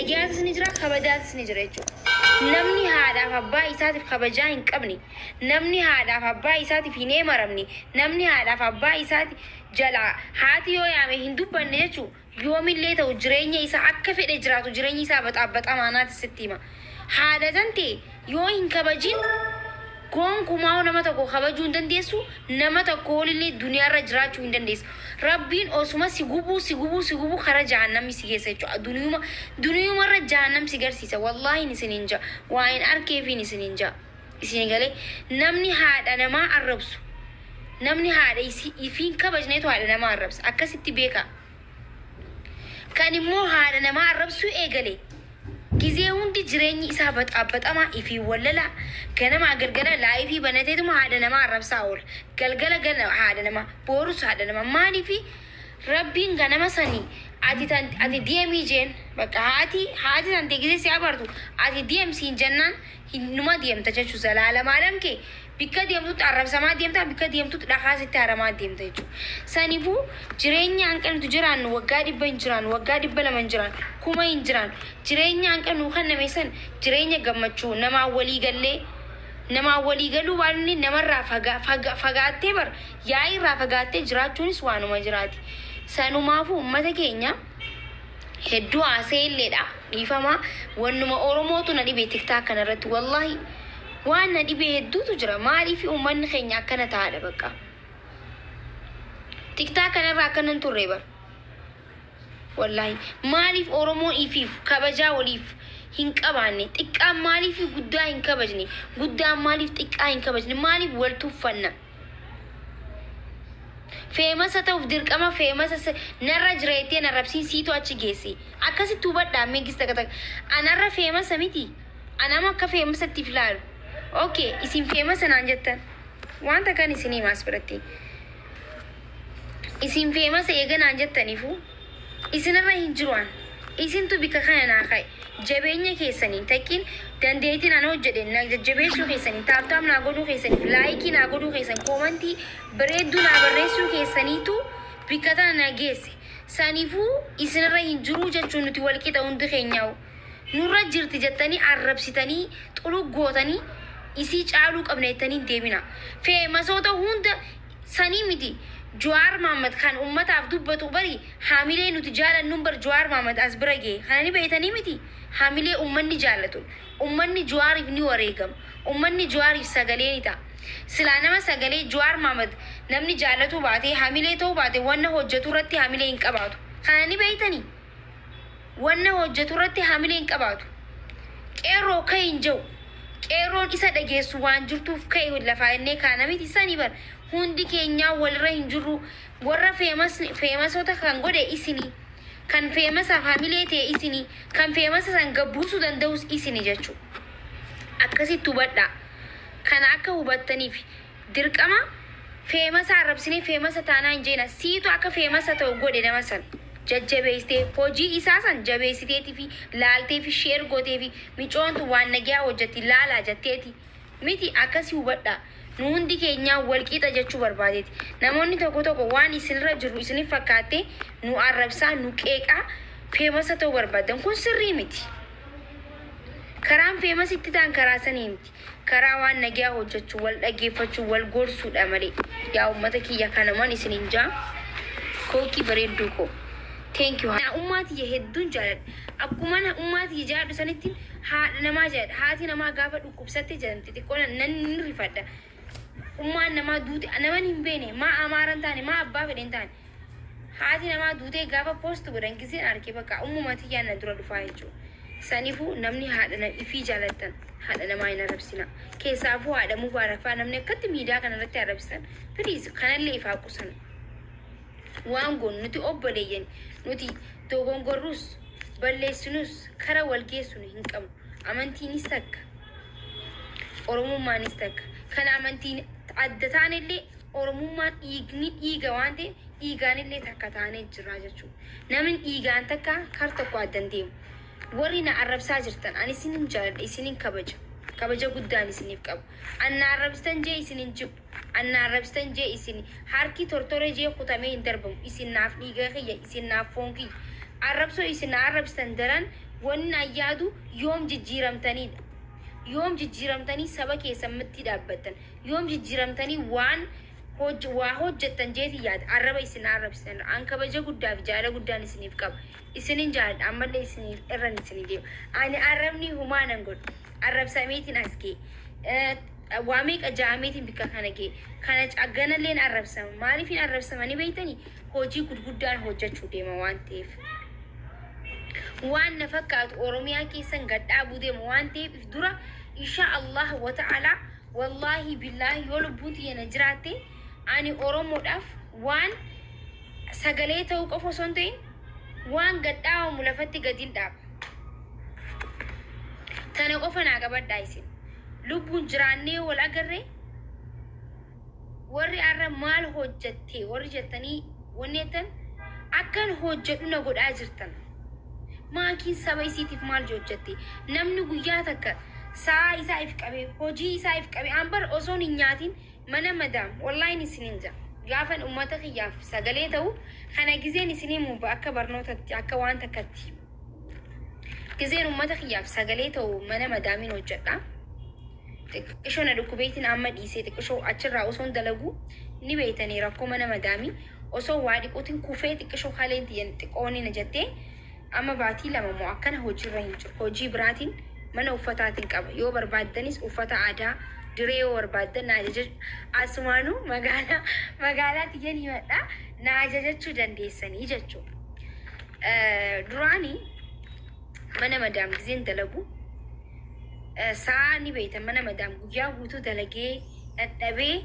Nagayaatis ni jira, kabajaatis ni jira jechuudha. Namni haadhaaf abbaa isaatiif kabajaa hin qabne, namni haadhaaf abbaa isaatiif hin eemaramne, namni haadhaaf abbaa isaati jalaa haati yoo yaame hin dubbanne jechuu yoomillee ta'u jireenya isaa akka fedhe jiraatu jireenyi isaa baxaabaxamaa naati sitti hima. Haadha tantee yoo hin kabajin gonkumaa nama tokko kabajuu hin dandeessu, nama tokko olillee duniyaarra jiraachuu hin dandeessu. Rabbiin osuma si gubuu si gubuu si gubuu kara jahannamii si geessa jechuudha. Duniyuma duniyumarra jahannam si garsiisa. Wallaahin isiniin ja'a. Waa hin arkeefiin isiniin ja'a. Isin galee namni haadha namaa arrabsu namni haadha isii ifii hin kabajneetu haadha namaa arrabsa. Akkasitti beekaa. Kan immoo haadha namaa arrabsuu eegale gizee hundi jireenyi isaa baxaabaxamaa ifii wallalaa ganamaa galgala laayifii banateetuma haadha namaa arrabsaa oola. Galgala gana haadha namaa boorus haadha namaa maaliifi Rabbiin ganama sanii ati tan ati deemii jeen bakka haati haati tante gizee si abartu ati deem siin jennaan hin numa deemta jechu zalaalamaalam kee Bikka deemtutti arrabsamaa deemta, bikka deemtutti dhakaa sitti haramaa deemta jechuudha. Saniifuu jireenya hanqa nuti jiraannu waggaa 100 hin jiraannu, waggaa 200 hin jiraannu, 1000 hin jiraannu. Jireenya hanqa nuu kenname san jireenya gammachuu namaan walii gallee namaan walii galuu baannullee namarraa faga, faga, fagaattee bar yaa'ii irraa fagaattee jiraachuunis waanuma jiraati. Sanumaafuu ummata keenya hedduu haasa'elleedha dhiifama wannuma Oromootu na dhibe tiktaak kanarratti wallahi. Waan na dhibee hedduutu jira. Maaliif uummanni keenya akkana ta'aadha bakka. Tiktaak kanarra akkana hin turre bar. Wallaahi maaliif Oromoon ifiif kabajaa waliif hin qabaanne? Xiqqaan maaliif guddaa hin kabajne? Guddaan maaliif xiqqaa hin kabajne? Maaliif wal tuffanna? Feemasa ta'uuf dirqama feemasa narra jira jettee na rabsiin siitu achi geesse. Akkasitti hubadhaa mee gis takka takka. Anarra feemasa miti. Anama akka feemasatti if laalu. Ok isin feemasa naan jettan. Waan takkan isin hima as biratti. Isin feemasa eega naan jettaniifu isinirra hin jiru an. Isintu bikka kana naa kaa'e. Jabeenya keessaniin takkiin dandeettiin an hojjedhe na jajjabeessuu keessaniin taap taap naa godhuu keessaniif laayikii naa godhuu keessan koomantii bareedduu naa barreessuu keessaniitu bikka tana na geesse. Saniifuu isinirra hin jiruu jechuun nuti wal qixa hundi keenyaa'u. Nurra jirti jettanii arrabsitanii xuluq gootanii isii caaluu qabna jettanii hin deeminaa. Feemasoota hunda sanii miti Jawaar Mahaammad kan ummataaf dubbatu bari hamilee nuti jaalannuun bar Jawaar Mahaammad as bira gahe. Kana ni beeytanii miti? Hamilee ummanni jaallatun. Ummanni Jawaariif ni wareegama. Ummanni Jawaariif sagalee ni ta'a. Silaa nama sagalee Jawaar Mahaammad namni jaallatuu baatee hamilee ta'uu baate wanna hojjatu irratti hamilee hin qabaatu. Kana ni beeytanii? Wanna hojjatu irratti hamilee hin qabaatu. Qeerroo ka'i hin je'u. Qeerroon isa dhageessu waan jirtuuf ka'i lafaa jennee kaana miti sani bar hundi keenyaa walirra hin jirru warra feemas feemasota kan godhe isini. Kan feemasaaf hamilee ta'e isini. Kan feemasa san gad buusuu danda'us isini jechuu. Akkasitti hubadhaa. Kana akka hubattaniif Dirqama feemasa arrabsinee feemasa taanaa hin jeena siitu akka feemasa ta'u godhe nama san jajjabeessitee hojii isaa san jabeessiteetifi laalteefi share gooteefi micoon tun waan nagiyaa hojjatti laalaa jatteeti miti akkasi hubadhaa nu hundi keenyaa wal qixa jechuu barbaadeeti namoonni tokko tokko waan isinirra jirru isinif fakkaattee nu arrabsaa nu qeeqaa feemasa ta'uu barbaaddan kun sirrii miti karaan feemasi itti ta'an karaa sanii miti. Karaa waan nagyaa hojjachuu, wal dhageeffachuu, wal gorsuudha malee. Yaa ummata kiyya kanuman isinin jaa. Kookii bareedduu koo. Thank you. Ummaa tiyya hedduun jaaladha. Akkuman ummaa tiyya jaaladhu sanittin haadha namaa jaaladha. Haati namaa gaafa dhukkubsatte jedhamti xiqqoo nan rifadha. Ummaan namaa duute naman hin beene maa amaara hin taane maa abbaa fedhe hin taane. Haati namaa duutee gaafa post godhan gizeen arke bakka ummuma tiyyaan na dura dhufaa jechuudha. Sanifu namni haadha na ifii jaalattan haadha namaa hin arrabsina. Keessaafuu haadha Mubaarak faa namni akkatti miidiyaa kana irratti arrabsitan please kanallee ifaa qusanna. Waan goonu nuti obboleeyyan nuti dogongorrus balleessinus kara wal geessinu hin qabnu. Amantiinis takka Oromummaanis takka. Kan amantiin adda taanellee Oromummaan dhiigni dhiiga waan ta'eef dhiigaanillee takka taanee jirraa jechuudha. Namni dhiigaan takka kar tokko adda hin deemu. Warri na arrabsaa jirtan ani isinin jaaladha isinin kabaja. Kabaja guddaan isiniif qaba. An na arrabsitan jee isin hin jibbu. An na arrabsitan jee isin harki tortore jee kutamee hin darbamu. Isin naaf dhiiga kiyya isin naaf foon kiyya. Arrabsoo isin na arrabsitan daran wanni an yaadu yoom jijjiiramtaniidha. Yoom jijjiiramtanii saba keessan mitti dhaabbattan. Yoom jijjiiramtanii waan hoj waa hojjettan jeetiin yaada. Arraba isin na arrabsitan irra. An kabaja guddaa fi jaalala guddaan isiniif qaba. Isinin jaaladha ammallee isiniif irran isinii deema. Ani arrabni humaa nan godhu. Arrabsameetiin as ga'e. Waa meeqa ja'ameetiin bikka kana ga'e. Kana ganalleen arrabsama. Maaliifin arrabsama ni beektanii? Hojii gurguddaan hojjechuu deema waan ta'eef. Waan na fakkaatu Oromiyaa keessan gad dhaabuu deema waan ta'eef if dura insha Allah wa ta'ala, wallaahi billaahi, yoo lubbuun tiyya na jiraatte ani Oromoodhaaf waan sagalee ta'uu qofa osoo hin ta'in waan gad dhaabamu lafatti gadin dhaaba. Tana qofa naa qabadhaa. Isin lubbuun jiraannee wal agarre, warri har'a maal hojjatte warri jettanii wanni jettan akkan hojjedhu na godhaa jirtan. Maakiin saba isiitiif maal hojjette? Namni guyyaa takka sa'a isaa if qabee, hojii isaa if qabee, an bar osoon hin nyaatin mana madaam, wallaahin isinin jaa. Gaafan ummata kiyyaaf sagalee ta'u kana gizeen isin himu akka barnootatti, akka waan takkatti. Gizeen ummata kiyyaaf sagalee ta'u mana madaamiin hojjedha. Xiqqishoo na dhukkubeetiin amma dhiisee, xiqqishoo achirraa osoon dalagu, ni beeytanii, rakkoo mana madaamii, osoo waa dhiquutiin kufee xiqqishoo kaleen tiyyan xiqqoonni na jettee amma baatii 2 moo akkana hojiirra hin jiru. Hojii biraatiin mana uffataatiin qaba. Yoo barbaaddanis uffata aadaa diree yoo barbaaddan na ajaja, asumaanuu magaalaa tiyyan himadha, na ajajachuu dandeessanii jechuudha. Duraanii mana madaam gizeen dalagu sa'a ni beeytan, mana madaam guyyaa guutuu dalagee dhadhabee,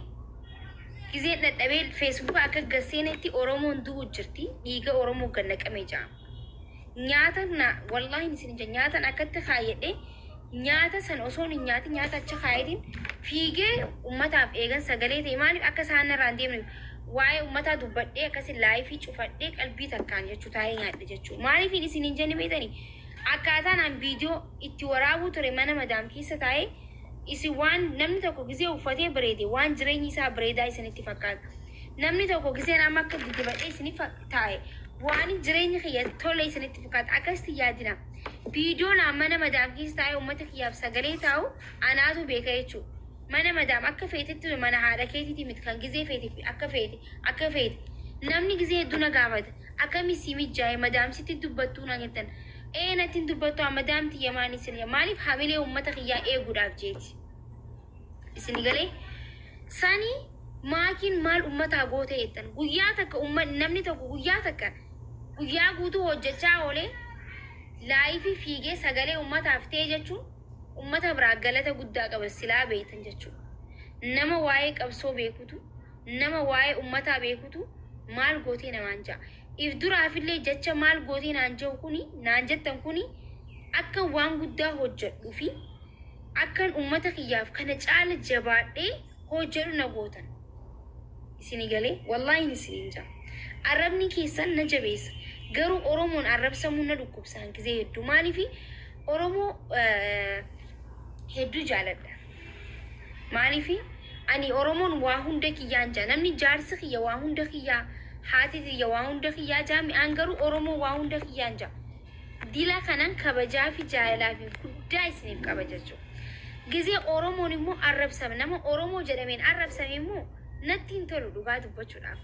gizeen dhadhabee Feesbuuka akka gasseenetti Oromoon du'u jirti, dhiiga Oromoo gad naqame ja'a. Nyaata na wallaahi isin ija nyaatan akkatti kaayyadhe, nyaata san osoon hin nyaatin nyaata achi kaayetiin fiigee ummataaf eegan sagalee ta'e. Maaliif akka isaan narraa hin deemne waa'ee ummataa dubbadhee akkasi live cufadhee qalbii takkaan jechuu taa'ee nyaadhe jechuu. Maaliif isin hin jenne beektanii? Akkaataan an viidiyoo itti waraabuu ture mana madaam keessa taa'ee, isin waan namni tokko gizee uffatee bareede waan jireenyi isaa bareedaa isinitti fakkaata. Namni tokko gizeen amma akka didibadhee isinif taa'e waan jireenyi kiyya tole isinitti fakkaata. Akkasitti yaadina. Viidiyoon an mana madaam keessa taa'ee uummata kiyyaaf sagalee taa'u anaatu beeka jechuudha. Mana madaam akka feetetti, mana haadha keetiiti miti kan gizee feete akka feete akka feete. Namni gizee hedduu na gaafata. Akkamii si mijaa'e madaam sitti dubbattuu naan jettan. Ee, natti hin dubbattu madaam tiyya, maan isin maaliif hamilee uummata kiyyaa eeguudhaaf jeeti. Isin galee sani maakiin maal uummataa goote jettan. Guyyaa takka namni tokko guyyaa takka guyyaa guutuu hojjechaa oolee live fiigee sagalee uummataaf ta'e jechuun uummata biraa galata guddaa qaba silaa beektan jechuudha. Nama waa'ee qabsoo beekutu, nama waa'ee uummataa beekutu maal gootee namaan ja'a. If duraafillee jecha maal gootee naan jedhu kuni, naan jettan kuni, akka waan guddaa hojjedhuu fi akkan uummata kiyyaaf kana caala jabaadhee hojjedhu na gootan. Isini galee, wallaahi isiniin jaa. Arrabni keessan na jabeessa. Garuu Oromoon arrabsamuu na dhukkubsaan gizee hedduu. Maaliifi? Oromoo hedduu jaaladha. Maaliifi ani Oromoon waa hunda kiyyaan jaa. Namni jaarsi kiyya waa hunda kiyyaa, haati kiyya waa hunda kiyyaa jaa, mi'aan garuu Oromoo waa hunda kiyyaan jaa. Dila kanan kabajaa fi jaalalaa fi guddaa isiniif qaba jechuudha. Gizee Oromoon immoo arrabsame, nama Oromoo jedhameen arrabsame immoo natti hin tolu dhugaa dubbachuudhaaf.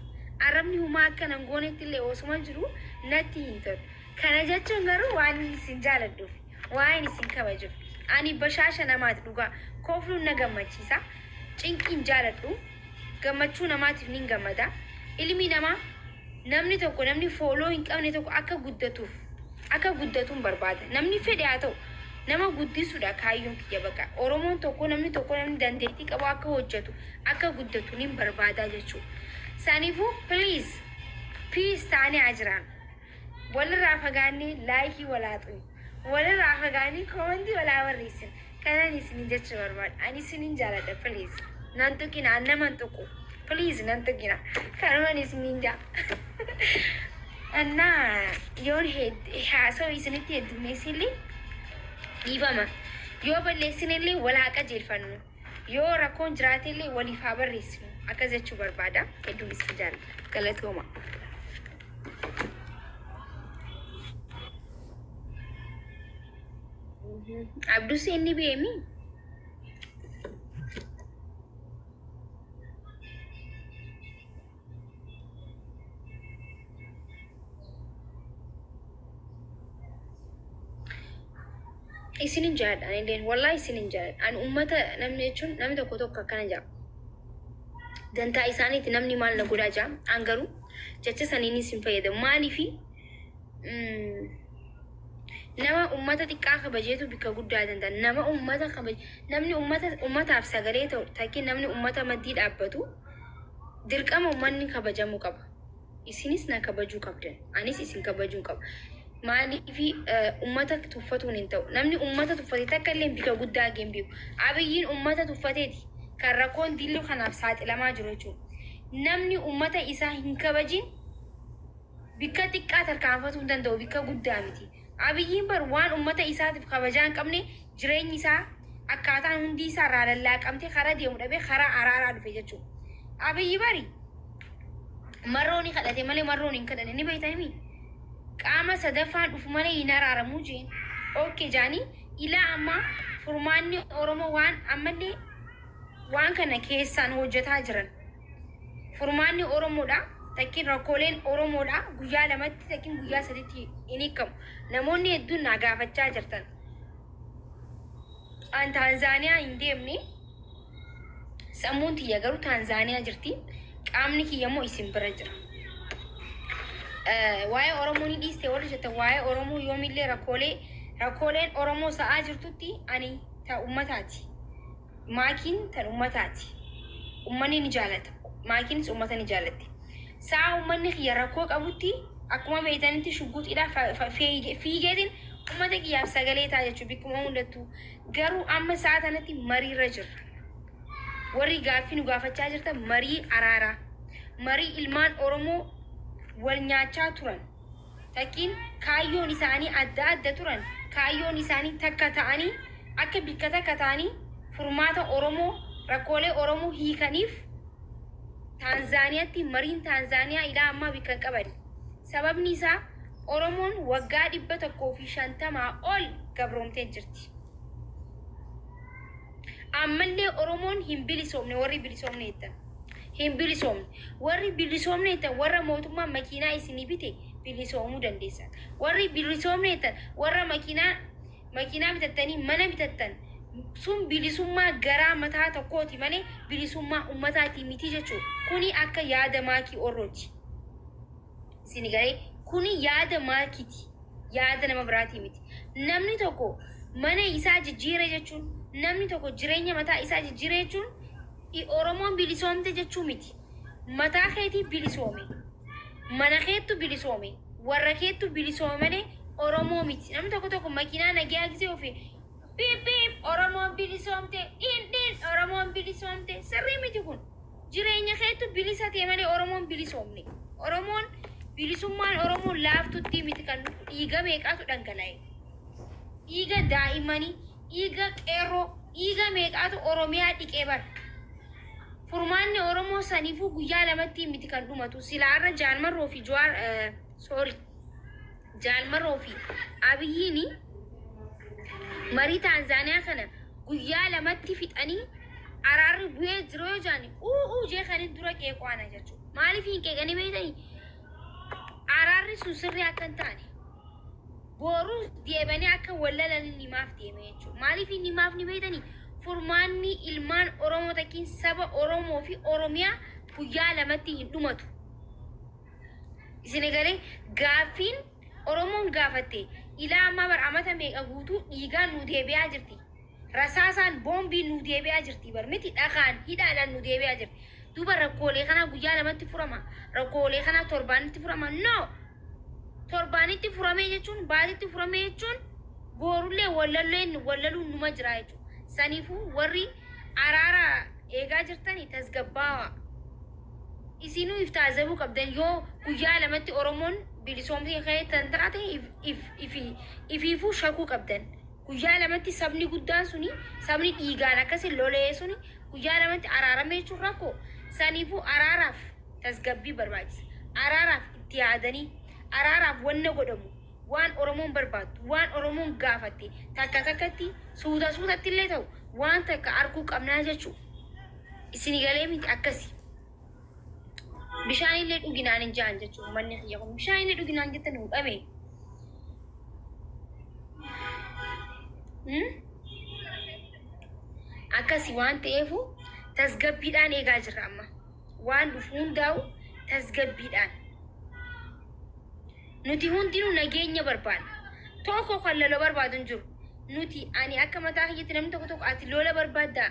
Arrabni humaa akka nan goonetti illee osuma jiru natti hin tolu. Kana jechuun garuu waan isin jaaladhuuf, waan isin kabajuuf. Ani bashaasha namaati dhugaa. Kofluun na gammachiisa. Cinqiin jaaladhu. Gammachuu namaatiif nin gammada. Ilmi namaa namni tokko, namni follow hin qabne tokko akka guddatuuf, akka guddatuun barbaada. Namni fedhe haa ta'u, nama guddisuudha kaayyoon kiyya baqa. Oromoon tokko, namni tokko, namni dandeettii qabu akka hojjetu, akka guddatu nin barbaada jechuudha. Saniifuu please, peace taanee haa jiraannu. Walirraa fagaannee like walaa xuqnu. Walirraa fagaannee comment walaa barreessin. Kanan isinin jechuu barbaada. Ani isinin jaaladha, please. Nan tuqina, an naman tuqu. Please, nan tuqina. Kanuman isinin jaa. Annaa yoon haasa'u isinitti heddummeessillee dhiifama. Yoo balleessinillee wal haa qajeelfannu. Yoo rakkoon jiraatillee waliif haa barreessinu. Akkas jechuu barbaada. Hedduun isin jaalladha. Galatooma. Abdus inni beemi. Isinin jaaladha ani illeen wallahi isinin jaaladha. Ani ummata namni jechuun namni tokko tokko akkana jaa. Dantaa isaaniiti namni maal na godhaa jaa. An garuu jecha saniinis hin fayyadamu. Maaliifi nama ummata xiqqaa kabajeetu bikka guddaa danda'a. Nama ummata kabaj namni ummata ummataaf sagalee ta'u takki namni ummata maddii dhaabbatu dirqama ummanni kabajamuu qaba. Isinis na kabajuu qabdan. Anis isin kabajuu qaba. Maaliifi ummata tuffatuun hin ta'u. Namni ummata tuffate takka illee bika guddaa gahee hin beeku. Abiyyiin ummata tuffateeti kan rakkoon dillu kanaaf saaxilamaa jiru jechuudha. Namni ummata isaa hin kabajin bikka xiqqaa tarkaanfatuu hin danda'u, bikka guddaa miti. Abiyyiin bar waan ummata isaatiif kabajaa hin qabne jireenyi isaa akkaataan hundi isaa irraa lallaaqamtee karaa deemu dhabee karaa araaraa dhufe jechuudha. Abiyyi bari marroo ni kadhate malee marroon hin kadhanne ni beektanii. Qaama sadaffaan dhufu malee hin araaramuu jeen. Okay jaanii ilaa ammaa furmaanni Oromoo waan ammallee waan kana keessaan hojjetaa jiran. Furmaanni Oromoodha. Takkiin rakkooleen Oromoodha. Guyyaa lamatti takkiin guyyaa saditti hin hiikamu. Namoonni hedduun na gaafachaa jirtan. An Taanzaaniyaa hin deemne. Sammuun tiyya garuu Taanzaaniyaa jirti. Qaamni kiyya immoo isin bira jira. Waa'ee Oromoo ni dhiiste warri jettan waa'ee Oromoo yoomillee rakkooleen Oromoo sa'aa jirtutti ani ta ummataati. Maakiin tan ummataati. Ummanni ni jaalata. Maakiinis ummata ni jaalatti. Sa'a ummanni kiyya rakkoo qabutti akkuma beektanitti shugguxiidhaa fiigeetiin ummata kiyyaaf sagalee ta'a jechuudha bikkuma hundattuu. Garuu amma sa'a tanatti mariirra jirra. Warri gaaffii nu gaafachaa jirtan marii araaraa. Marii ilmaan Oromoo wal nyaachaa turan. Takkiin kaayyoon isaanii adda adda turan. Kaayyoon isaanii takka ta'anii akka bikka takka ta'anii furmaata Oromoo rakkoolee Oromoo hiikaniif Taanzaaniyaatti mariin Taanzaaniyaa ilaa ammaa bikka hin qabani. Sababni isaa Oromoon waggaa 150 ol gabroomtee jirti. Ammallee Oromoon hin bilisoomne warri bilisoomne jettan. Hin bilisoomne. Warri bilisoomne jettan warra mootummaan makiinaa isinii bite bilisoomuu dandeessan. Warri bilisoomne jettan warra makiinaa bitattanii mana bitattan sun bilisummaa garaa mataa tokkooti malee bilisummaa ummataati miti jechuudha. Kuni akka yaada maakii orrooti. Isin garee kuni yaada maakiiti. Yaada nama biraatii miti. Namni tokko mana isaa jijjiire jechuun namni tokko jireenya mataa isaa jijjiire jechuun Oromoon bilisoomte jechuu miti. Mataa keetii bilisoome. Mana keettu bilisoome. Warra keettu bilisoome malee Oromoo miti. Namni tokko tokko makiinaa nagaa gisee ofi piip piip Oromoon bilisoomte dhiin dhiin Oromoon bilisoomte sirrii miti kun. Jireenya keettu bilisa ta'e malee Oromoon bilisoomne. Oromoon bilisummaan Oromoo laaftutti miti kan dhiiga meeqaatu dhangala'e. Dhiiga daa'immanii, dhiiga qeerroo, dhiiga meeqaatu Oromiyaa dhiqee bara. Furmaanni Oromoo saniifuu guyyaa lamatti miti kan dhumatu. Silaarra Jaalmarroo fi Jawaar sorry Jaalmarroo fi Abiyyiin marii Taanzaaniyaa kana guyyaa lamatti fixanii araarri bu'ee jiru yoo jedhan u'uu jee kan dura qeeqwaana jechuudha. Maaliif hin qeeqanii beektanii? Araarri sun sirrii akka hin taane boruus deebanii akka wallalan himaaf deeme jechuudha. Maaliif hin himaaf ni beektanii? Furmaanni ilmaan Oromoo takkiin saba Oromoo fi Oromiyaa guyyaa lamatti hin dhumatu. Isin galee gaaffiin Oromoon gaafatte ilaa ammaa bar amata meeqa guutuu dhiigaan nu deebi'aa jirti. Rasaasaan boombiin nu deebi'aa jirti bar miti dhakaan hidhaadhaan nu deebi'aa jirti. Duuba rakkoolee kanaa guyyaa lamatti furama. Rakkoolee kanaa torbaanitti furama. No! Torbaanitti furamee jechuun baatitti furamee jechuun boorullee wallalleen wallaluun numa jira jechuudha. Saniifuu warri araara eegaa jirtani tasgabbaawaa. Isinuu if taazabuu qabdan yoo guyyaa lamatti Oromoon bilisoomtee ka'ee tan taate ifiifuu shakuu qabdan. Guyyaa lamatti sabni guddaan suni sabni dhiigaan akkasi lolee suni guyyaa lamatti araarame jechuun rakkoo. Saniifuu araaraaf tasgabbii barbaachisa. Araaraaf itti yaadanii araaraaf wanna godhamu Waan Oromoon barbaaddu, waan Oromoon gaafatte takka takkatti suuta suutatti illee ta'u waan takka arguu qabnaa jechuudha. Isin galee miti akkasi. Bishaan illee dhuginaan hin jaan jechuudha manni kiyya kun. Bishaan illee dhuginaan jettan hudhame. Akkasi waan ta'eefu tasgabbiidhaan eegaa jirra amma. Waan dhufu hundaa'u tasgabbiidhaan. Nuti hundinuu nageenya barbaanna. Tokko kan lola barbaadu hin jiru. Nuti ani akka mataa kiyyatti namni tokko tokko ati lola barbaadda,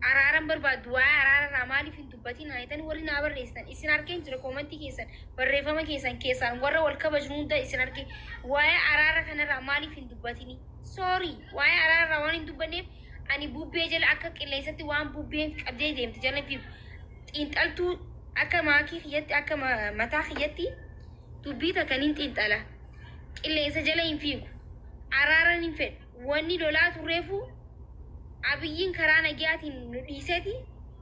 araaran barbaaddu, waa'ee araararraa maaliif hin dubbatin haayitanii warri naa barreessitan isin arkeen jira. Koomantii keessan, barreeffama keessan keessaan warra wal kabajnu hunda isin arke. Waa'ee araara kanarraa maaliif hin dubbatini? Sorry, waa'ee araararraa waan hin dubbanneef ani bubbee jala akka qilleensatti waan bubbeen qabdee deemte jala fiigu xiinxaltuu akka maakii kiyyatti, akka mataa kiyyatti dubbii takka nin xiinxala. Qilleensa jala hin fiigu. Araaran hin fedhu. Wanni lolaa turreefu Abiyyiin karaa nagayaatiin nu dhiiseeti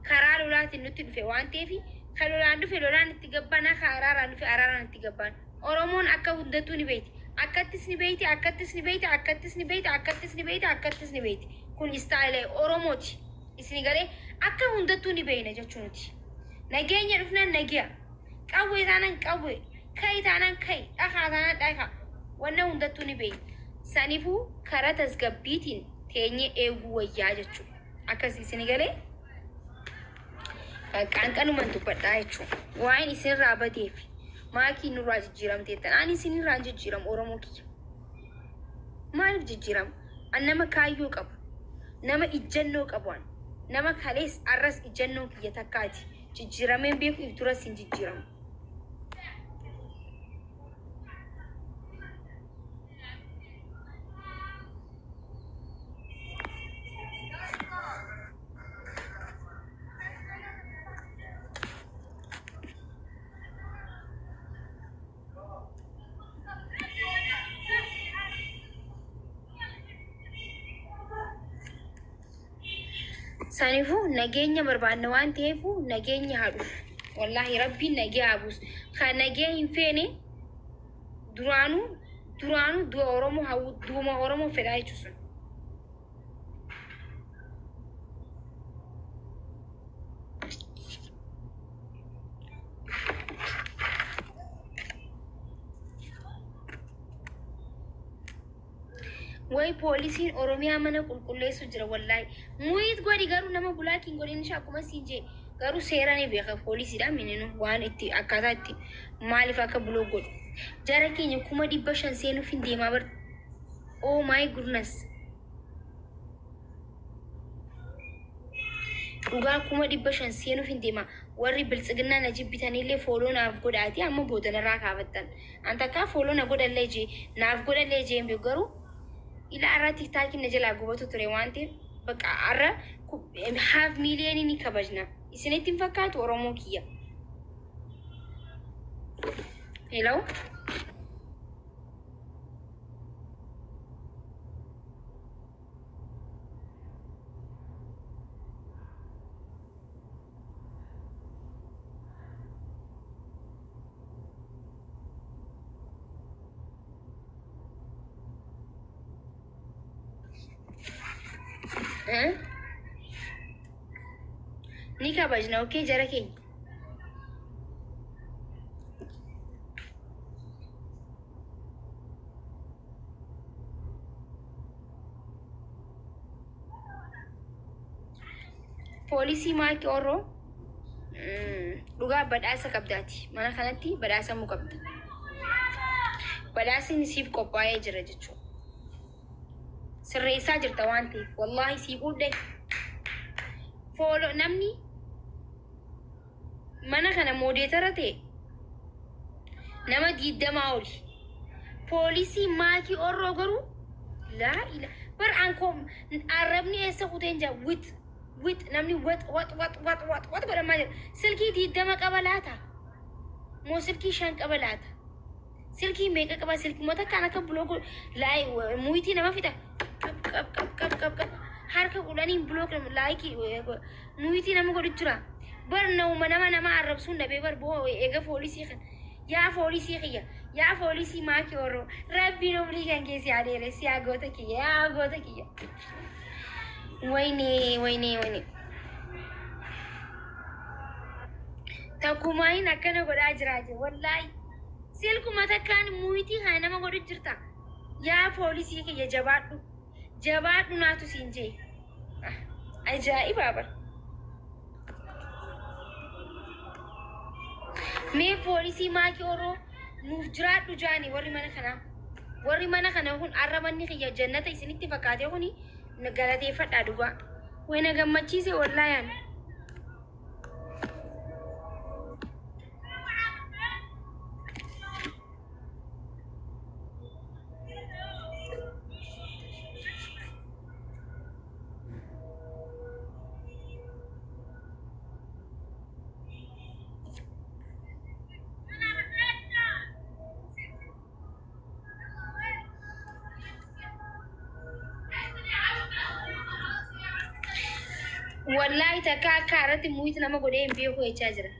karaa lolaatiin nutti dhufe waan ta'eef, kan lolaan dhufe lolaan itti gabbana, kan araaraan dhufe araaraan itti gabbana. Oromoon akka hundattuu ni beeyti. Akkattis ni beeyti, akkattis ni beeyti, akkattis ni beeyti, akkattis ni beeyti, akkattis ni beeyti. Kun istaayila Oromooti. Isin galee akka hundattuu ni beeyna jechuu nuti. Nageenya dhufnaan nagiya. Qawwee taanaan qawwee. Ka'i taanaan ka'i. Dhakaa taanaan dhakaa. Wanna hundattuu ni beeyna. Saniifuu karaa tasgabbiitiin teenyee eeguu wayyaa jechuudha. Akkas isin galee qaanqanuman dubbadhaa jechuudha. Waa'een isinirraa badeef maakii nurraa jijjiiramteettan. Ani isinirraa hin jijjiiramu, Oromoo kiyya. Maaliif jijjiirama? An nama kaayyoo qabu. Nama ijjannoo qabu an. Nama kalees arras ijjannoon kiyya takkaati. Jijjiirameen beeku, if duras hin jijjiiramu. Saniifuu nageenya barbaanna waan ta'eef nageenya haa dhufu. Wallaahi Rabbiin nagee haa buusu. Kan nagee hin feene duraanuu duraanuu du'a Oromoo hawwu, du'uma Oromoo fedhaa jechuun sun. Way, poolisiin Oromiyaa mana qulqulleessu jira wallaahi. Mute godhi garuu, nama block hin godhin isha. Akkuma siin jee garuu seera ni beeka poolisiidha mininu waan itti akkaataa itti maaliif akka block godhu. Jara keenya, 500,000 seenuuf hin deemaa bar. Oh my goodness. Dhugaa 500,000 seenuuf hin deema. Warri biltsiginnaa na jibbitanillee follow naaf godhaati amma boodanarraa kaafattan. An takkaa follow na godhallee jee naaf godhallee jee hin beeku, garuu ila arra TikTokiin na jalaa gubatu ture waan ta'eef bakka arra half miiliyoonii ni kabajna. Isinitti hin fakkaatu, Oromoo kiyya? Hello? Eh? Ni kabajna, okay, jara keenya. Poolisii maakii orroo, dhugaa badhaasa qabdaati. Mana kanatti badhaasamuu qabda. Badhaasni siif qophaa'ee jira jechuudha. Sirreessaa jirta waan ta'eef wallaahi sii quudhe. Follow namni mana kana moderator ta'e nama 20 oli. Poolisii maakii orroo garuu laa ila bar ankoo arrabni eessa kuteen jaa wit wit namni wax wax wax wax wax wax godhamaa jira. Silkii 20 qaba laata? Moo silkii 5 qaba laata? Silkii meeqa qaba? Silkuma takkaan akka block laayii mute nama fixa. Qab qab qab qab qab qab harka 10n block like mute nama godhu jira. Bar nama nama arrabsuun dhabee bar boo eega poolisii kan yaa poolisii kiyya Yaa foolisii maakii oroo rabbiin umrii kan kee si haa dheeressi yaa goota kiyya yaa goota kiyya. Wayne wayne wayne. Takkumaayin akkana godhaa jiraa jira wallaahi. Silkuma takkaan muyitii kana nama godhu jirta. Yaa poolisii kiyya jabaadhu. Jabaadhu naatu siin jee. Ah, Ajaa'ibaa bar. Mee poolisii maakii oroo nuuf jiraadhu jaani warri mana kanaa. Warri mana kana kun arra manni kiyya jannata isinitti fakkaate kuni na galateeffadhaa dhugaa. Way na gammachiise wallaayaan. Wallaahi takka akka irratti muuyit nama godhee hin beeku jechaa jira.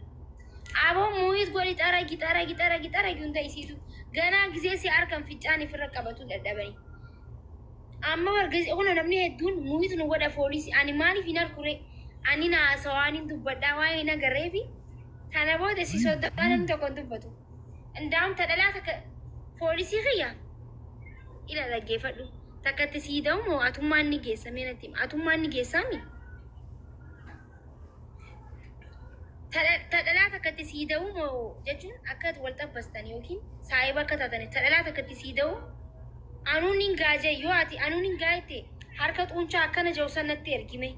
Aboo muuyit godhi xaragi xaragi xaragi xaragi hunda isiitu ganaa gisee si harkan ficcaan ifirra qabatu dadhabanii. Amma wargasi kun namni hedduun muuyit nu godha foolisi ani maaliif hin harkure ani na haasawaan hin dubbadhaa waa'ee hin agarreefi kana booda si sodaa namni tokko hin dubbatu. Indaam ta dhalaa takka foolisii kiyya ila dhaggeeffadhu takkatti sii da'u moo atummaan ni geessa mee natti himi atummaan ni geessaami ta dhalaa takkatti sii da'u moo jechuun akka wal xabbastan yookiin saahiba akka taataniif ta dhalaa takkatti sii da'u anuun hin gaajee yoo ati anuun hin gaayette harka xuunchaa akkana jiru san natti ergime.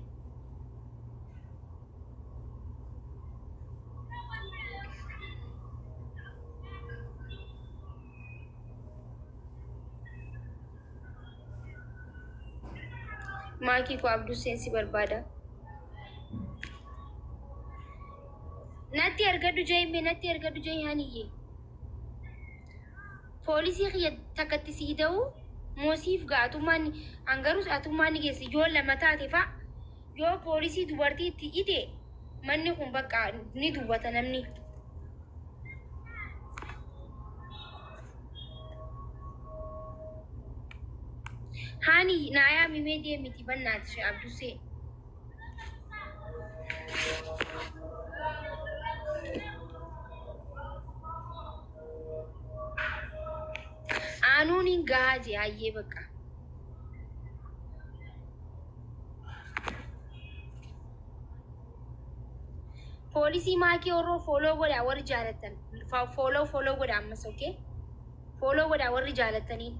Maakii koo Abduu seensi barbaada. Natti ergadhu jeeme natti ergadhu jee haniyye. Poolisii kiyya takkatti sii da'u moosiif ga'a atummaan hangarus atummaan ni geessi yoo lama taate fa'a yoo poolisii dubartii itti ite manni kun bakka ni duwwata namni. Haani naayaa mimee deemiti bannaati ishee abdusee. Aanuun hin gahaa jee hayyee bakka. Poolisii maakii orroo follow godhaa warri jaalattan. Follow follow godhaa ammas okay? Follow godhaa warri jaalattaniin.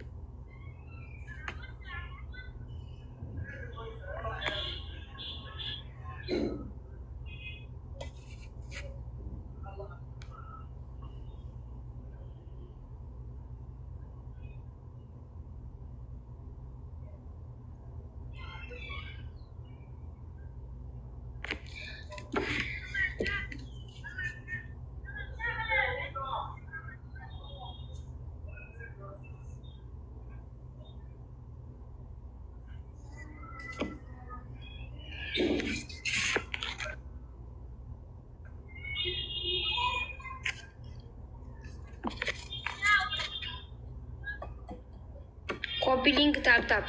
Copy link tap tap.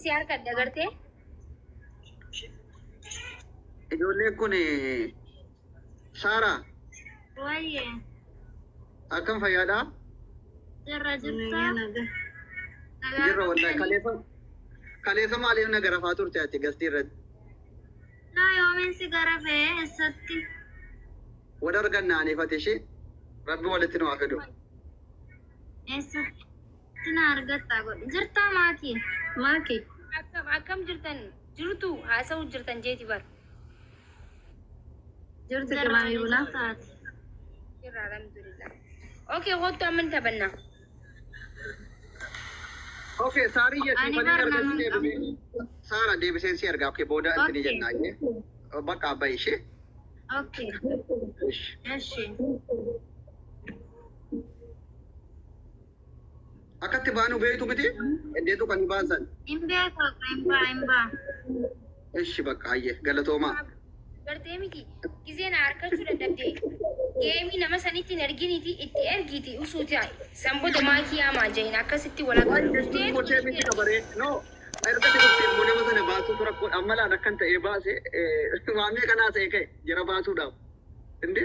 si harkadha gartee. Ijoolleen kun Saaraa Wayyee akkam fayyaadhaa? Jirra jirta. Jirra wallahi kaleessa maaliif na garafaa turte ati gastii irratti? Na yoomiin si garafee eessatti? Wal arganna aniifati ishee rabbi walitti nu haa fidu. Eessatti na argatta godhi. Jirtaa maakii? Maaki. Akkam akkam jirtan jirtu haasa'u jirtan jeeti bar. Jirtu qimaamii bunaa. Taate. Jirra alhamdulillah. Okay, kottu amma ni taphannaa. Okay, Saarii Ani jechuun bar argachuu nama hin deebisee. Saara deebiseen si argaa. Okay, booda Okay. intini jennaa ishee. Bakka abbaa ishee. Okay. Ish. Eshi. Akkatti baanu beektu miti? Iddeetu kan baasan. Hin beeku hin baa hin baa. Ishi bakka hayyee galatoomaa. Gartee miti gizee na harkachuu dadhabde geemii nama sanitti hin erginiiti itti ergiiti usuuti sanboota maakii hamaa jahin akkasitti walakkaa dhuftee Kochee miti qabaree. No. Erga dhuftee immoo nama sana baasuutu rakkoodha. Amma laan akkan ta'ee baase waamee kanaa ta'e ka'e jara baasuudhaaf. Inde?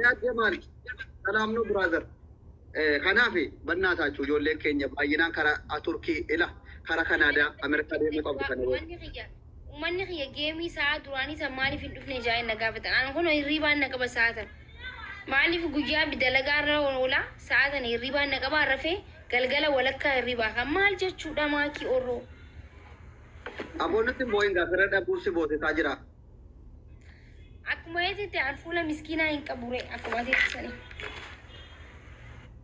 Yaadde maal? Salaam nu brother. Kanaaf bannaa taachuu ijoolleen keenya baay'inaan karaa Turkii ila karaa Kanaadaa Ameerikaa deemuu qabu kana booda. Uummanni kiyya geemii sa'a duraanii san maaliif hin dhufne jaa'een na gaafatan. Ani kun hirribaan na qaba sa'a tan. Maaliif guyyaa dalagaa irra oola sa'a tan hirribaan na qaba rafee galgala walakkaa hirribaa kan maal jechuudha maakii orroo. Aboonnitti hin boo'in gaafa irra dhabuun si boosisaa jira. Akkuma eetitti an fuula miskiinaa hin qabure akkuma eetitti sanii.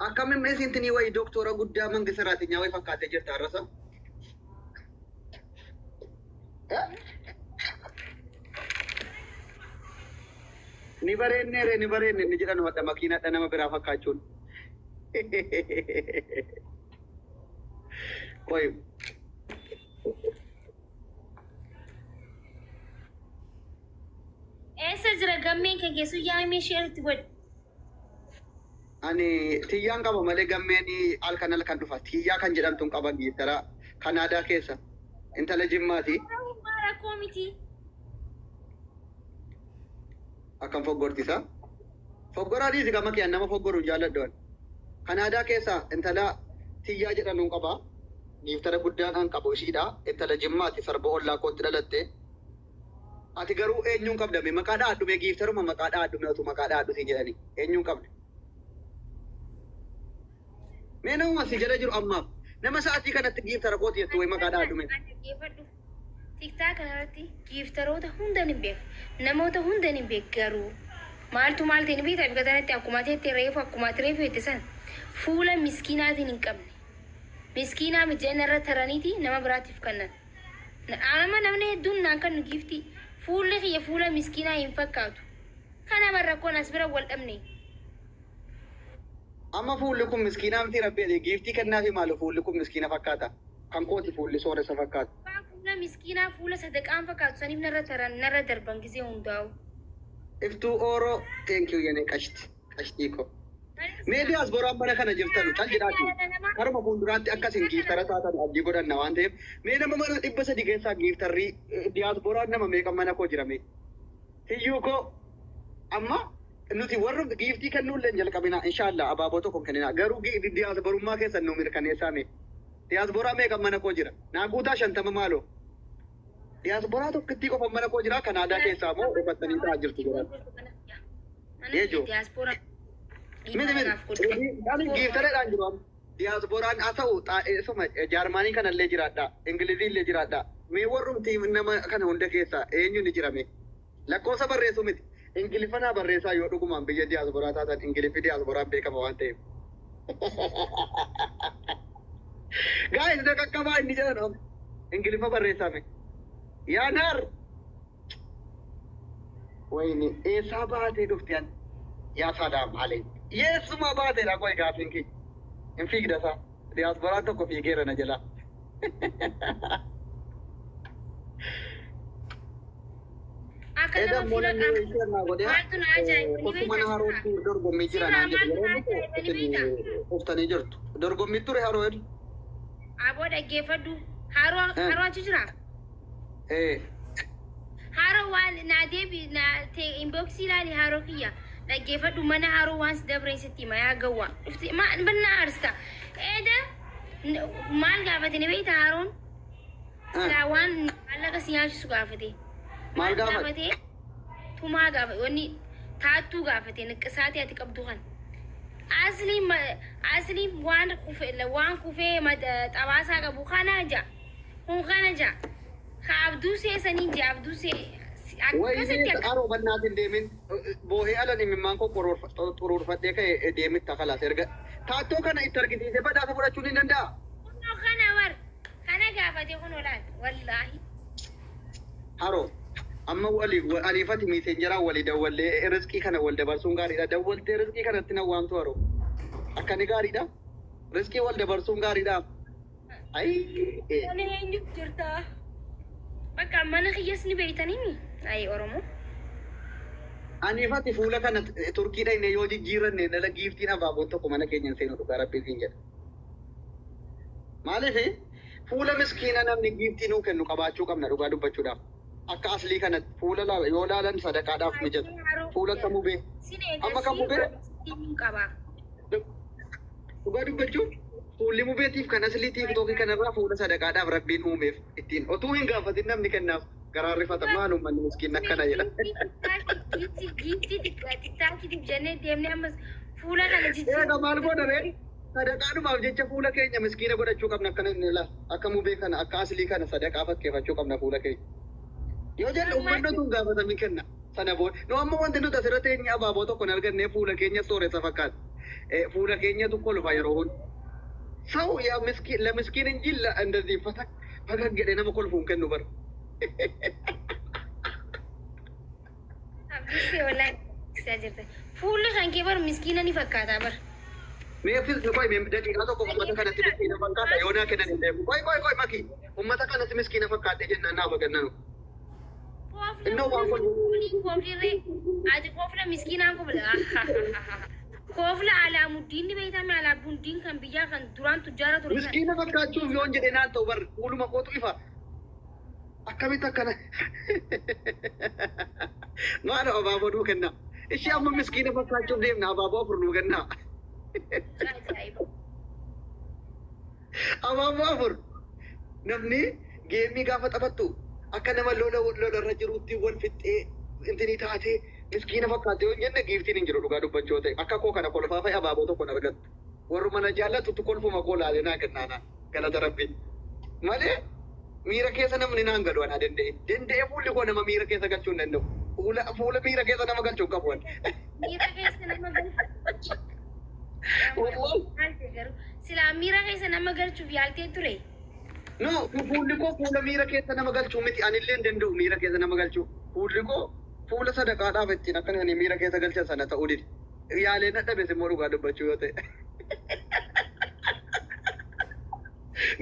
Akkamiin isintinii wayii doktora guddaa mangisa irraatinyaa wayii fakkaatee jirta har'asa? Ni bareenneere ni bareenne ni jedhan wadha makiinadha nama biraa fakkaachuun. Qoy Eessa jira gammeen kee keessu yaa'imee ishee irratti godhi. Ani tiyyaan qaba malee gammeen halkan halkan dhufa. Tiyyaa kan jedhamtuun qaba giiftara Kanaadaa keessa. Intala Jimmaati. Rakkoo miti. Akkam foggortisa. Foggoraa dhiisi gama kiyaan nama foggoru hin jaalladhu ani. Kanaadaa keessa intala Tiyyaa jedhamuun qaba. Giiftara guddaan an qabu ishiidha. Intala Jimmaati sarba ollaa kootti dhalatte. Ati garuu eenyuun qabda mee maqaa dhahadhu mee giiftaruma maqaa dhahadhu mee otuu maqaa dhahadhu siin jedhani eenyuun qabda? Mee namuma si jala jiru ammaaf nama sa'atii kanatti giiftara kooti jettu wayi maqaa dhahadhu mee. Dhaggeeffadhu. Tiktaa kanarratti giiftaroota hunda ni beeku. Namoota hunda ni beeku garuu maaltu maal ta'e ni beektaa bika kanatti akkuma teette reefu akkuma ati reefu jette san fuula miskiinaatiin hin qabne. Miskiinaa miti jedhanii narra taraniiti nama biraatiif kennan. Anama namni hedduun naan kennu giiftii. Fuulli kiyya fuula miskiinaa hin fakkaatu. Kanama rakkoon as bira wal dhabne. Amma fuulli kun miskiinaa miti rabbi jedhee giiftii kennaafi maalo fuulli kun miskiina fakkaata. Kan kooti fuulli sooressa fakkaata. Abbaan fuula miskiinaa fuula sadaqaan fakkaatu saniif narra taran narra darban gisee hundaa'u. Iftuu Oro thank you yene qashti qashtii koo. Mee diyaasbooraan bara kana jirtan cal jedhaati karuma fuulduraatti akka isin giiftara taatan abdii godhanna waan ta'eef mee nama mana 300 keessaa giiftarrii diyaasbooraan nama meeqa mana koo jira mee hiyyuu koo amma nuti warra giiftii kennuullee hin jalqabina inshaallah abaaboo tokko hin kenninaa garuu diyaasborummaa keessan nu mirkaneessaa mee diyaasbooraa meeqa mana koo jira naa guutaa 50 maaloo Diyaasboraa tokkittii qofa mana koo jira Kanaadaa keessaa moo dhufattanii ta'aa jirtu jedhan. Jeejo. Miti miti. Ani giiftareedhaan jiru amma. Diyaasbooraan haa ta'u isuma Jaarmaanii kanallee jiraadha. Ingilizii illee jiraadha. Mee warrumti nama kana hunda keessaa eenyu ni jira mee? Lakkoofsa barreessuu miti. Ingiliffanaa barreessaa yoo dhugumaan biyya diyaasboraa taatan Ingiliffi diyaasboraan beekama waan ta'eef. Guys na qaqqabaa inni jedhan amma. Ingiliffa barreessaa mee. Yaa naar! Wayne eessaa baatee dhufte an? Yaa salaam aleyk. Yeessumaa baateedha qoy gaafiin kiyya. Hin fiigda isaa. Diyaasboraan tokko fiigeera na jalaa. Akka Nama Edda fira namni qabu. share naa godhee Maaltu na ajaa'iba ni kottu mana beektaa harootti dorgommii jira Sirraa naan jedhe maaltu yeroo na dhufu ajaa'iba ni isin beektaa? dhuftanii jirtu. Dorgommii ture haroo edda. Aboo dhaggeeffadhu. Haroo haroo achi jira. Eh. Haroo waan naa deebi naa ta'e inboxii ilaali haroo kiyya. Dhaggeeffadhu mana haroo waan si dabreen sitti hima yaa gawwaa. Dhufti maal banna aarsta. Eeda maal gaafate ni beektaa haroon? Silaa waan maallaqa si nyaachisu gaafate. Maal gaafate? Tumaa gaafate wanni taattuu gaafate niqqisaatii ati qabdu kan. Asliin asliin waan kufee waan kufee xabaasaa qabu kana ja. Kun kana ja. Ka abduu seesanii ja abduu see akkasitti Wayii akka. Haroo bannaatiin deemin boohee alan imimmaan koo xuruurfadhee ka'e deemitta kalaas erga taattoo kana itti argisiisee badhaasa fudhachuun ni danda'a. Kunoo kana war kana gaafate kunoo laal wallaahi. Haroo amma walii aliifati messengeraa walii dawwallee riskii kana wal dabarsuun gaariidha. Dawwaltee riskii kanatti na waamtu haroo. Akkani gaariidha. Riskii wal dabarsuun gaariidha. Ayi. Mana eenyu jirta? Bakka mana kiyyas ni beeytanii ayi Oromoo. Aniifati fuula kana Turkii dhaqne yoo jijjiiranne dhala giiftiin abaaboon tokko mana keenya hin seenu dhugaa rabbiin siin jedha. Maaliif fuula miskiina namni giiftii nuu kennu qabaachuu qabna dhugaa dubbachuudhaaf. Akka aslii kanatti fuula yoo laalan sadaqaadhaaf mijatu. Fuula akka mubee. Amma kan mubee qaba. Dhugaa dubbachuuf fuulli mubeetiif kan aslii TikTokii kanarraa fuula sadaqaadhaaf rabbiin uumeef ittiin otuu hin gaafatin namni kennaaf garaan rifata maal uummanni miskiin akkana jedha. Giiftii TikTokiitiif jennee deemnee ammas fuula kana Eega jijjiiruu. maal godha ree? Sadaqaadhumaaf jecha fuula keenya miskiina godhachuu qabna akkana inni laa akka mubee kana akka aslii kana sadaqaa fakkeeffachuu qabna fuula keenya. Yoo jenne uummanni otoo hin gaafatamin kenna. Sana booda nu amma wanti nuti asirratti eenyu abaaboo tokko hin arganne fuula keenya sooressa fakkaata. Fuula keenyatu kolfa yeroo hundi. ሰው ያ ምስኪን ለምስኪን እንጂ እንደዚህ ፈተክ ፈገግ jedhee nama kolfuun kennu bara. Abdii wallaahi jirta. Fuulli kan kee bar miskiina ni fakkaata bar. Mee fis qoy mee daqiiqaa tokko uummata kanatti miskiina fakkaata yoo naa kennan hin deemu. Qoy qoy qoy maki uummata kanatti miskiina fakkaadhe jennaan naaf kennanu. Innoo waan kun Kooflirree ati koofla miskiinaan kofla. Koofla Alaamuddin ni beektame Alaamuddin kan biyyaa kan duraan tujjaara ture. Miskiina fakkaachuuf yoon jedhe naan ta'u bar fuuluma kootu ifa. Akkamitti akkana maal abaaboo nuu kenna. Ishee amma miskiina fakkaachuuf deemna abaaboo afur nuu kenna. Ajaa'iba. Abaaboo afur namni geemii gaafa taphattu akka nama lola lolarra jirutti wal fixxee intinii taatee miskiina fakkaate yoo hin jenne giiftiin hin jiru dhugaa dubbachuu ta'e akka koo kana kolfaa fa'i abaaboo tokko hin argattu. Warri mana jaallatutti kolfuma koo laalee naa kennaana galata rabbi. Malee miira keessa namni naan galu anaa danda'e. Danda'e fuulli koo nama miira keessa galchuu hin danda'u. Fuula fuula miira keessa nama galchuu hin qabu ani. Miira keessa nama galchuuf. Wallahi. Maal ta'e garuu silaa miira keessa nama galchuuf yaaltee ture. No, fuulli koo fuula miira keessa nama galchuu miti. Anillee hin danda'u miira keessa nama galchuu. Fuulli koo fuula sadaqaadhaaf ittiin akka ani miira keessa galchan sana ta'uu dide. Yaalee na dhabes immoo dhugaa dubbachuu yoo ta'e.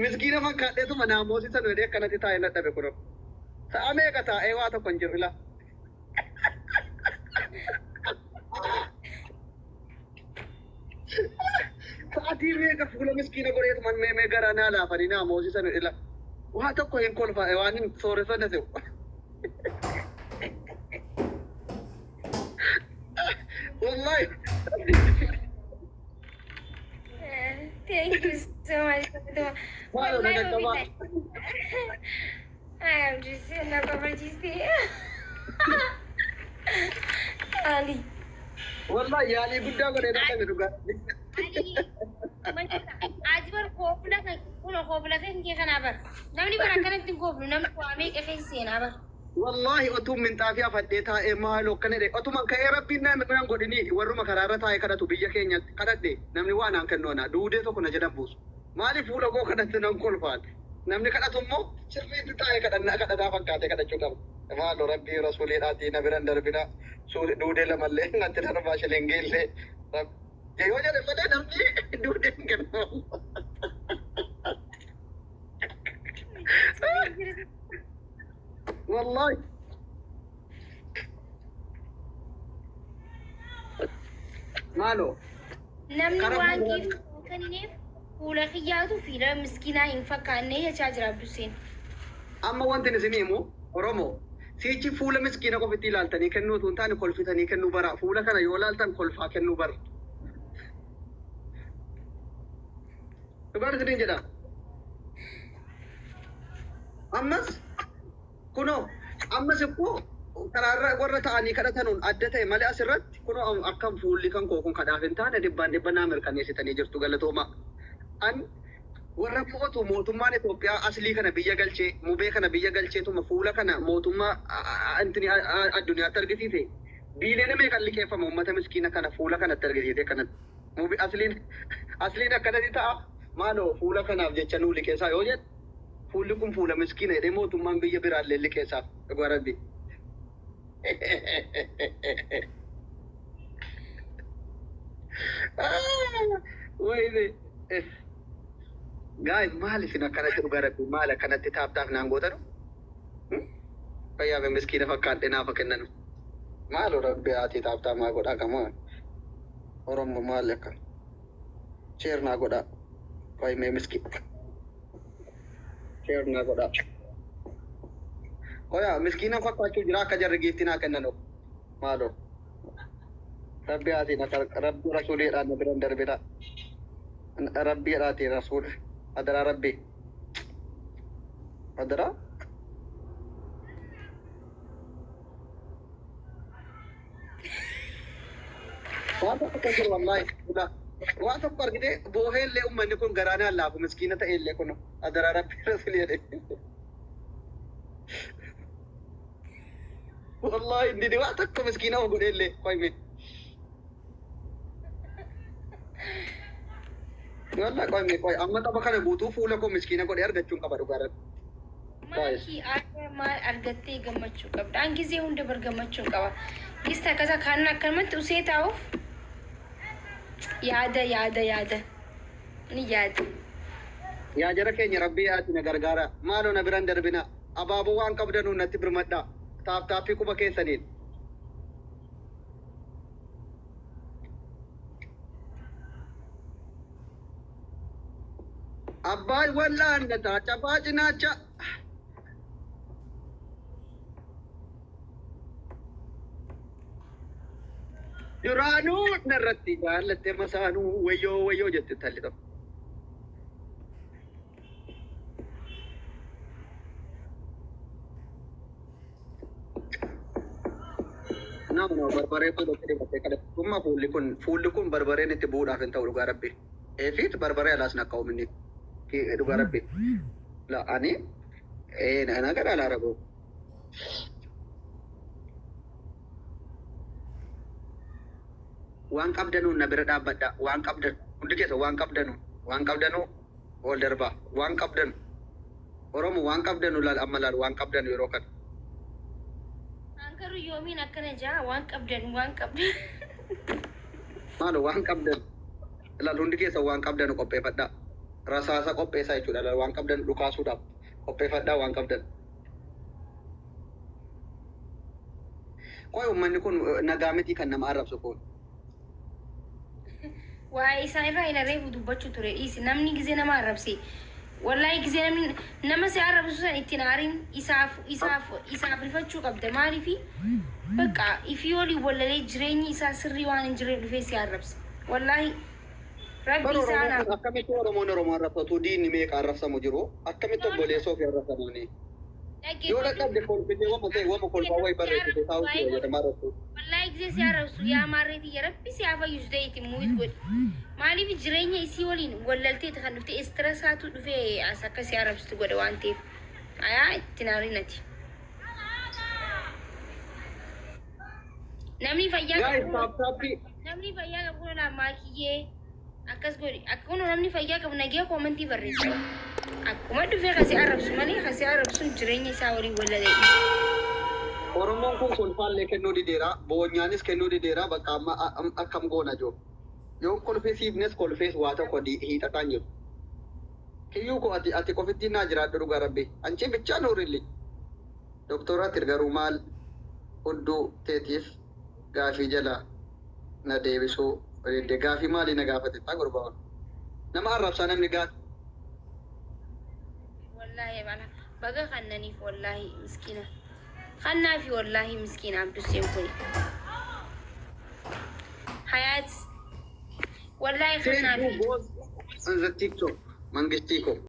Miskiina fakkaadheetuma naa moosisan jedhee akkanatti taa'ee na dhabe kunoo. Sa'a meeqa taa'ee waa tokko hin jiru ilaa. Sa'aatii meeqa fuula miskiina godheetuma mee mee garaa naa laafanii naa moosisan ilaa. Waa tokko hin kolfa waan hin sooressa na se'u. Wallahi. Thank you so much. Maal Wallahi na qaqqabaa. I am just na kofalchiiste. Ali. Wallahi yaalii guddaa godhee dadhabe dhugaa. Ati bar koofla kan kun koofla kan kee kanaa bar. Namni bar akkanatti hin kooflu namni waa meeqa keessa seenaa bar. Wallahi otuu minxaafii afadhee taa'ee maaloo akkana jedhe otuma ka'ee rabbiin naan godhini warruma karaarra taa'ee kadhatu biyya keenya kadhadhe namni waa naan kennu ana duudee tokko na jedhan buusu. Maaliif fuula koo kadhatti nan kolfaan namni kadhatu immoo sirriitti taa'ee kadhannaa kadhataa fakkaatee kadhachuu qaba. Maaloo rabbii rasuuliidhaatii na biran darbina duudee lamallee natti darbaa shilingiillee yoo jedhe malee namni duudee hin kennu. Wallahi. Maaloo. Namni Karaa waan fuulduraa- giiftii kennineef fuula kiyyaatu fiila miskiinaa hin fakkaanne jechaa jira Abduseen. Amma wanti isin himu, Oromoo, siichi fuula miskiina qofitti ilaaltanii kennuu osoo hin taane kolfitanii kennuu bara. Fuula kana yoo ilaaltan kolfaa kennuu bara. Dhugaan isiniin jedha. Ammas kunoo ammas immoo karaarra warra ta'anii kadhatanuun adda ta'e malee asirratti kunoo akkam fuulli kan koo kun kadhaaf hin taane dhibbaan dhibba naa mirkaneessitanii jirtu, galatooma. An warra mootu mootummaan Itoophiyaa aslii kana biyya galchee, mubee kana biyya galcheetuma fuula kana mootummaa intini addunyaatti argisiise, biiliyoona meeqan liqeeffama uummata miskiina kana fuula kanatti argisiise kanatti. Mubee asliin asliin akkanatti ta'a, maaloo fuula kanaaf jecha nuu liqeessaa yoo jedhu, fuulli kun fuula miskiina jedhee mootummaan biyya biraallee liqeessaaf, dhugaa rabbi. Wayne. Guys, maal isin akkanatti, dhugaa rabbi, maal akkanatti tap tap naan gootanu? Fayyaa miskiina fakkaadhe naafa kennanu. Maalo rabbi haati tap tap maa godhaa kamaa? Oromoo maal akka? Share naa godhaa. Qoy mee miskiina. Share naa godhaa. Qoya miskiina fakkaachuu jira akka jarri giiftii naa kennanu. Maalo. Rabbi haati na rabbi rasuuliidhaan na biran darbina. Rabbi haati rasuul. Adaraa rabbi. Adaraa. Waan tokko jiru wallaahi. Waan tokko argite boohee illee uummanni kun garaa naan laafu miskiina ta'e illee kun adaraa rabbi rasuulii jedhe. Wallaahi inni waan tokko miskiina of godhee illee qoyme. Wallaahi qoyme qoy amma tapha kana guutuu fuula koo miskiina godhee argachuun qaba dhugaa rabbi. Maakii aadaa maal argattee gammachuu qabda? An gizee hunda bar gammachuu qaba. Gista akkasa kan akkanumatti usee taa'uuf yaada yaada yaada ni yaada. Yaa jara keenya, rabbii ati na gargaara. Maaloo na biran darbina. Abaaboo waan qabdanuun natti birmadhaa. Tap tapii quba keessaniin. Abbaan wallaannataa cabaa cinaacha. Duraanuu narratti jaallatte masaanuu wayyoo wayyoo jette talli tokko. No, no, barbaree fuulatti dibattee kadhatu. Dhumma fuulli kun barbareen itti bu'uudhaaf hin ta'u, dhugaa rabbi. Eefiit barbaree alaas naqqa'u minni dhugaa rabbi. La ani na gara alaa rabu. Waan qabdanuun na bira dhaabbadha. Waan qabdan hundi keessa waan qabdanu waan qabdanu wal darbaa waan qabdanu. Oromo, waan qabdanu laal, amma laal, waan qabdanu yeroo kana. An garuu yoomiin akkana jaa, waan qabdan waan qabdan. Maalo waan qabdan laal, hundi keessa waan qabdanu qopheeffadhaa. Rasaasa qopheessaa jechuudha, laal, waan qabdan dhukaasuudhaaf qopheeffadhaa waan qabdan. Qoy, uummanni kun nagaa miti kan nama arrabsu kun. Waa'ee isaan irraa hin areefu dubbachuu ture, dhiisi. Namni gizee nama arrabse, wallahi gizee namni nama si arrabsu san ittiin aariin isaaf isaaf isaaf rifachuu qabda. Maaliifi bakka ifii olii wallalee jireenyi isaa sirrii waan hin jirre dhufee si arrabsa, wallahi rabbi Bara isaa Oromoo naaf. kun akkamitti Oromoon Oromoo arrabsatu, diinni meeqa arrabsamu jiru, akkamitti obboleessa ofii arrabsamanii? Yoo dadhabde kolfitee wama ta'e wama kolfaa wayi barreessite taa'uutu fayyadamaa arrabsu. Wallahi gisee si arrabsu, yaa maarreeti ya rabbi si haa fayyisu ta'e itti muuyit godhi. Maaliif jireenya isii waliin wallalteeti kan dhufte, stressaatu dhufee as akka si arrabsitu godhe waan ta'eef. Ayaa itti naarinati. Namni fayyaa Guys, qabu tap tapii. Namni fayyaa qabu kun maakiyyee akkas godhi. Akkuma namni fayyaa qabu nagee commentii barreessa. Akkuma dhufee kan si arrabsu malee kan si arrabsuun jireenya isaa waliin wallalee dhiisa. Oromoon kun kolfaallee kennuu dideera, boonyaanis kennuu dideera, bakka amma akkam goona jiru. Yoo kolfee siifnes kolfees waa tokko hiixataan jiru. Kiyyuu koo, ati qofittiin naa jiraadhu, dhugaa rabbi. Anchi bichaa nuurilli. Doktoraatti garuu maal hudduu teetiif gaafii jala na deebisuu Bareeddee gaafii maalii na gaafate taa gurbaa? Nama arrabsaa namni gaafii. Wallaahi bala baga kannaniif, wallaahi miskiina. Kannaafi wallaahi miskiina Abduseen kuni. Hayaat wallaahi Thank kannaafi. you both on the TikTok. Mangistii koo.